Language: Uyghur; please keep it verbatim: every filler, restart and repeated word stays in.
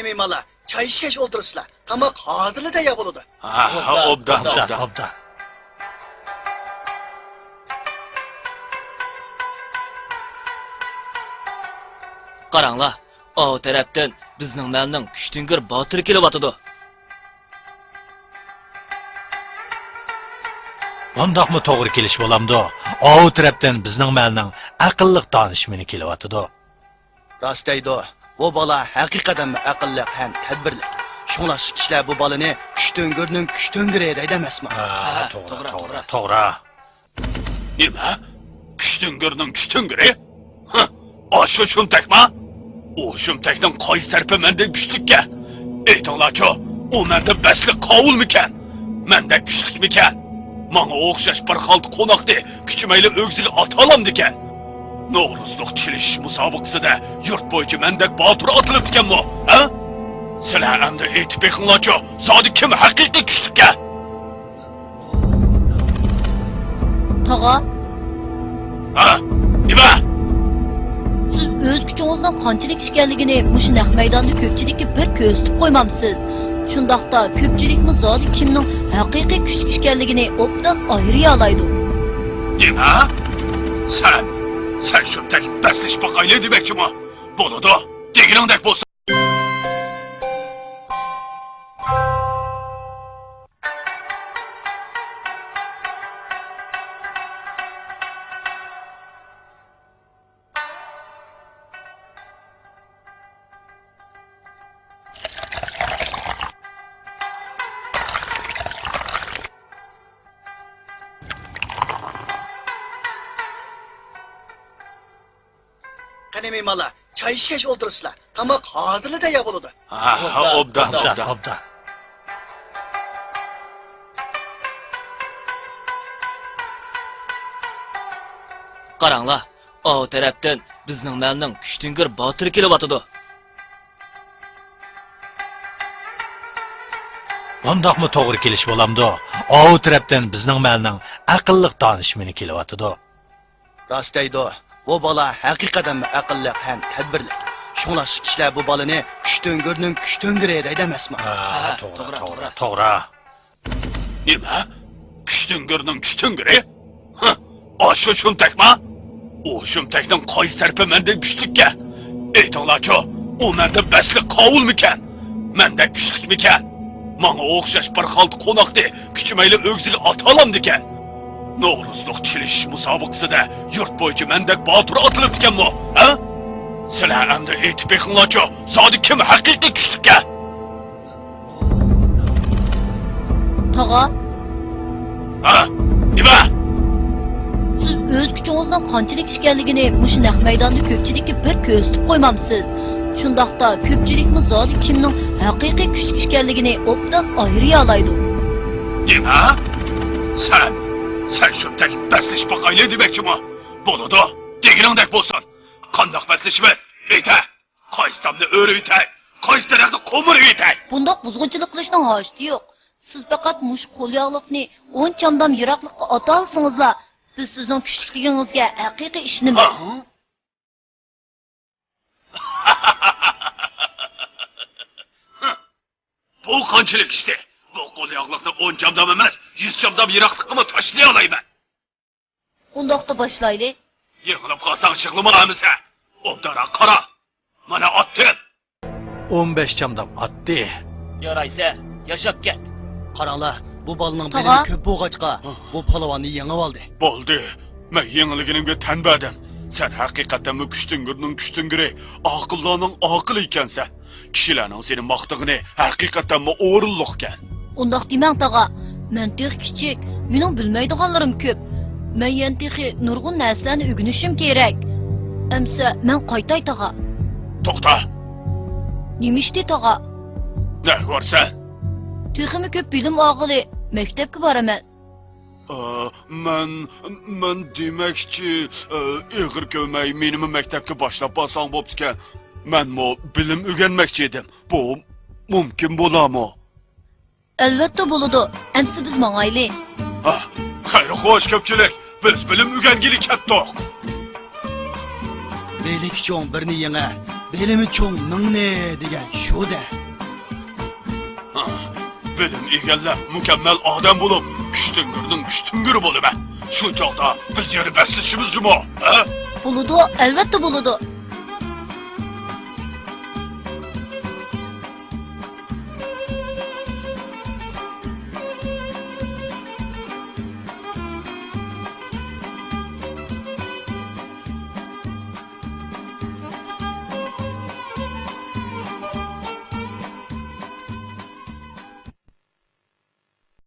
مېھمانلار، چاي ئىچكەچ ئولتۇرىسىلەر. تاماق ھازىرلا تەييار بولىدۇ. ھە، ھە، ئوبدان، ئوبدان، ئوبدان. ئوبدان. قاراڭلار، ئاۋۇ تەرەپتىن بىزنىڭ مەلنىڭ كۈچتۈڭگۈر باتۇرى كېلىۋاتىدۇ. بۇنداقمۇ توغرا كېلىش بولامدۇ؟ ئاۋۇ تەرەپتىن بىزنىڭ مەلنىڭ ئەقىللىق دانىشمىنى كېلىۋاتىدۇ. راست دەيدۇ. بۇ بالا ھەقىقەتەنمۇ ئەقىللىق ھەم تەدبىرلىك. شۇڭلاشقا كىشىلەر بۇ بالىنى كۈچتۈڭگۈرنىڭ كۈچتۈڭگۈرى دەيدۇ ئەمەسمۇ؟ ھە، ھە، توغرا، توغرا، توغرا، توغرا. نېمە؟ كۈچتۈڭگۈرنىڭ كۈچتۈڭگۈرى؟ ھە، ئاشۇ شۇمتەكما؟ ئۇ شۇمتەكنىڭ قايسى تەرىپى مەندىن كۈچلۈككەن؟ ئېيتىڭلارچۇ، ئۇ مەندە بەسلىك قاۋۇلمىكەن؟ مەندەك كۈچلۈكمىكەن؟ ماڭا ئوخشاش بىر خالتا قوناقنى كۈچىمەيلا ئۆگزىگە ئاتالامدىكەن؟ نورۇزلۇق چېلىشىش مۇسابىقىسىدە يۇرت بويىچە مەندەك باتۇر ئاتىلىپتىكەنمۇ؟ ھە؟ سىلەر ئەمدى ئېيتىپ بېقىڭلارچۇ، زادى كىم ھەقىقىي كۈچلۈككەن؟ تاغا. ھە؟ نېمە؟ سىز ئۆز كۈچىڭىزنىڭ قانچىلىك ئىكەنلىكىنى مۇشۇ نەق مەيداندا كۆپچىلىككە بىر كۆرسىتىپ قويمامسىز؟ شۇنداقتا كۆپچىلىكمۇ زادى كىمنىڭ ھەقىقىي كۈچلۈك ئىكەنلىكىنى ئوبدان ئايرىيالايدۇ. نېمە؟ سەن، سەن شۇمتەك بەسلىشىپ باقايلى دېمەكچىمۇ؟ بولىدۇ، دېگىنىڭدەك بولسۇن. قېنى مېھمانلار، چاي ئىچكەچ ئولتۇرىسىلەر. تاماق ھازىرلا تەييار بولىدۇ. ھە، ھە، ئوبدان، ئوبدان، ئوبدان. قاراڭلار، ئاۋۇ تەرەپتىن بىزنىڭ مەلنىڭ كۈچتۈڭگۈر باتۇرى كېلىۋاتىدۇ. بۇنداقمۇ توغرا كېلىش بولامدۇ؟ ئاۋۇ تەرەپتىن بىزنىڭ مەلنىڭ ئەقىللىق دانىشمىنى كېلىۋاتىدۇ. راست دەيدۇ. بۇ بالا ھەقىقەتەنمۇ ئەقىللىق ھەم تەدبىرلىك. شۇڭلاشقا كىشىلەر بۇ بالىنى كۈچتۈڭگۈرنىڭ كۈچتۈڭگۈرى دەيدۇ ئەمەسمۇ؟ ھە، ھە، توغرا، توغرا، توغرا، توغرا. نېمە؟ كۈچتۈڭگۈرنىڭ كۈچتۈڭگۈرى؟ ھە، ئاشۇ شۇمتەكما؟ ئۇ شۇمتەكنىڭ قايسى تەرىپى مەندىن كۈچلۈككەن؟ ئېيتىڭلارچۇ، ئۇ مەندە بەسلىك قاۋۇلمىكەن؟ مەندەك كۈچلۈكمىكەن؟ ماڭا ئوخشاش بىر خالتا قوناقنى كۈچىمەيلا ئۆگزىگە ئاتالامدىكەن؟ نورۇزلۇق چېلىشىش مۇسابىقىسىدە يۇرت بويىچە مەندەك باتۇر ئاتىلىپتىكەنمۇ؟ ھە؟ سىلەر ئەمدى ئېيتىپ بېقىڭلارچۇ، زادى كىم ھەقىقىي كۈچلۈككەن؟ تاغا. ھە؟ نېمە؟ سىز ئۆز كۈچىڭىزنىڭ قانچىلىك ئىكەنلىكىنى مۇشۇ نەق مەيداندا كۆپچىلىككە بىر كۆرسىتىپ قويمامسىز؟ شۇنداقتا كۆپچىلىكمۇ زادى كىمنىڭ ھەقىقىي كۈچلۈك ئىكەنلىكىنى ئوبدان ئايرىيالايدۇ. نېمە؟ سەن، سەن شۇمتەك بەسلىشىپ باقايلى دېمەكچىمۇ؟ بولىدۇ، دېگىنىڭدەك بولسۇن. قانداق بەسلىشىمىز؟ ئېيتە! قايسى تامنى ئۆرۈۋېتەي؟ قايسى دەرەخنى قومۇرۇۋېتەي؟ بۇنداق بۇزغۇنچىلىق قىلىشنىڭ ھاجىتى يوق. سىز پەقەت مۇشۇ قول ياغلىقنى ئون چامدام يىراقلىققا ئاتالسىڭىزلا، بىز سىزنىڭ كۈچلۈكلۈكىڭىزگە ھەقىقىي ئىشىنىمىز. ھە؟ بۇ قانچىلىك ئىشتى؟ بۇ قول ياغلىقنى ئون چامدام ئەمەس، يۈز چامدام يىراقلىققىمۇ تاشلىيالايمەن. ئۇنداقتا باشلايلى. يېڭىلىپ قالساڭ يىغلىما ئەمىسە. ئوبدانراق قارا. مانا ئاتتىم. ئون بەش چامدام ئاتتى. يارايسە، ياشاپ كەت. قاراڭلار، بۇ بالىنىڭ بىلىمى كۆپ بولغاچقا، بۇ پالۋاننى يېڭىۋالدى. بولدى. مەن يېڭىلگىنىمگە تەن بەردىم. سەن ھەقىقەتەنمۇ كۈچتۈڭگۈرنىڭ كۈچتۈڭگۈرى، ئاقىللارنىڭ ئاقىلى ئىكەنسەن. كىشىلەرنىڭ سېنى ماختىغىنى ھەقىقەتەنمۇ ئورۇنلۇقكەن. ئۇنداق دېمەڭ، تاغا. مەن تېخى كىچىك، مېنىڭ بىلمەيدىغانلىرىم كۆپ. مەن يەنە تېخى نۇرغۇن نەرسىلەرنى ئۆگىنىشىم كېرەك. ئەمسە مەن قايتاي، تاغا. توختا! نېمە ئىشتى، تاغا؟ نەگە بارىسەن؟ تېخىمۇ كۆپ بىلىم ئالغىلى مەكتەپكە بارىمەن. ئا، مەن، مەن دېمەكچى، ئا، ئېغىر كۆرمەي، مېنىمۇ مەكتەپكە باشلاپ بارساڭ بوپتىكەن. مەنمۇ بىلىم ئۆگەنمەكچى ئىدىم. بۇ مۇمكىن بولامۇ؟ ئەلۋەتتە بولىدۇ. ئەمسە بىز ماڭايلى. ھا، خەير خوش كۆپچىلىك، بىز بىلىم ئۆگەنگىلى كەپتۇق. مەيلى كۈچۈڭ بىرنى يېڭە، ھېلىمۇ چوڭ مىڭنى دېگەن شۇ-دە. ھا، بىلىم ئىگىلەپ، مۇكەممەل ئادەم بولۇپ، كۈچتۈڭگۈرنىڭ كۈچتۈڭگۈرى بولىمەن. شۇ چاغدا بىز يەنە بەسلىشىمىز جۇمۇ، ھە؟ بولىدۇ، ئەلۋەتتە بولىدۇ.